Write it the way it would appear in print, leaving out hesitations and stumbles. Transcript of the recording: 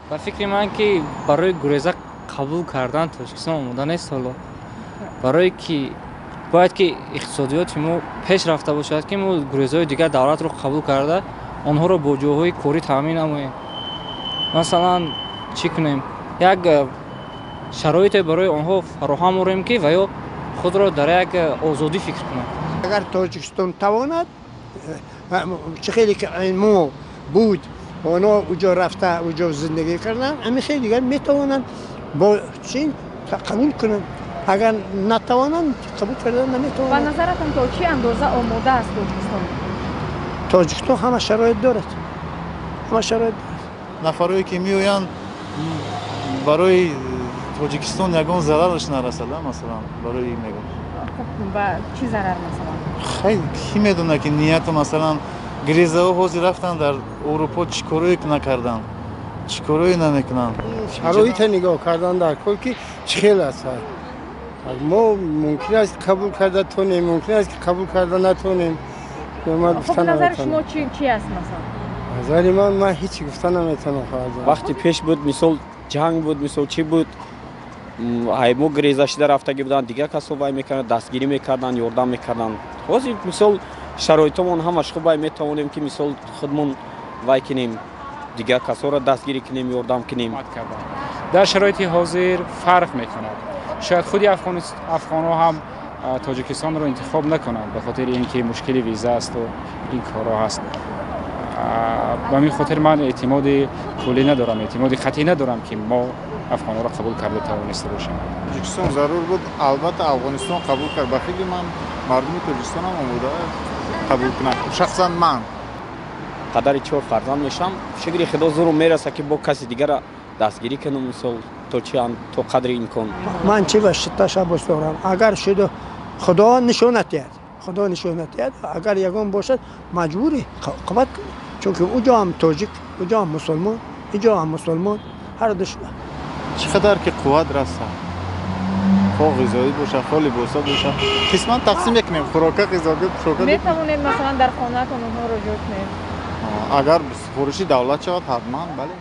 Ба фикри ман, ки барои гуреза қабул кардан Тоҷикистон омода нест ҳоло. Барое ки бояд ки иқтисодиёти мо пеш рафта бошад, ки мо гурезаҳои дигар давлатро қабул карда, онҳоро бо ҷойҳои корӣ таъмин намоем. Масалан, чӣ кунем, як шароите барои онҳо фароҳам орем, ки ва ё худро дар як озодӣ фикр кунанд. Агар Тоҷикистон тавонад, чӣ хеле ки мо буд, онҳо уҷо рафта, уҷо зиндагӣ карданд, ҳамин хеле дигар метавонанд бо чин қабул кунанд. Агар натавонанд, қабул кардан наметавонанд. Ба назаратон, то чӣ андоза омода аст Тоҷикистон? Тоҷикистон ҳама шароит дорад, ҳама шароит дорад. Нафарое ки меоянд, барои Тоҷикистон ягон зарараш нарасад, масалан, барои мегӯм. Ба чӣ зарар, масалан? Хай, кӣ медонад, ки нияту, масалан, грезаҳо ҳозир рафтанд дар Аврупо, чӣ корое накарданд, чӣ корое намекунанд. Шароита нигоҳ кардан дар кор, ки чӣ хел аст. Мо мумкин аст қабул карда тонем, мумкин аст ки қабул карда натонем. Хуб, назари шумо чи аст, масалан? Назари ман ҳеҷ гуфта наметавонам, хоҳарҷон. Вақти пеш буд, мисол, ҷанг буд, мисол, чӣ буд, ай мо греза шида рафтагӣ буданд, дигар касо вай мекарданд, дастгирӣ мекарданд, ёрдам мекарданд. Ҳозир, мисол, шароитомон ҳамаш хуб, ай метавонем, ки, мисол, худмон вай кунем, дигар касоро дастгирӣ кунем, ёрдам кунем. Дар шароити ҳозир фарқ мекунад. Шояд худи афғонҳо ҳам Тоҷикистонро интихоб накунанд, ба хотири ин ки мушкили виза асту ин корҳо ҳаст. Ба ҳамин хотир ман эътимоди куллӣ надорам, эътимоди қатъӣ надорам, ки мо афғонҳоро қабул карда тавониста бошем. Тоҷикистон зарур буд, албатта, Афғонистон қабул кард. Ба фикри ман, мардуми Тоҷикистон ҳам омода қабул кунанд, шахсан ман. Падари чор фарзанд мешавам. Шукри Худо, зурум мераса, ки бо каси дигара дастгирӣ кунам, мисол, то чи то қадри имкон. Ман чӣ ба ташаббус дорам? Агар шуду, Худо нишонат диҳад, Худо нишонат диҳад, агар ягон бошад, маҷбурӣ қабат кунӣ, чунки уҷо ҳам тоҷик, уҷо ҳам мусулмон, иҷо ҳам мусулмон, ҳар душ. Чӣ қадар ки қувват расад, хоҳ ғизоӣ бошад, хоҳ либоса бошад, қисман тақсим мекунем хӯрока, ғизоги, пӯшока. Метавонед, масалан, дар хонаатон онҳоро ҷой кунед? Агар супориши давлат шавад, ҳатман, бале.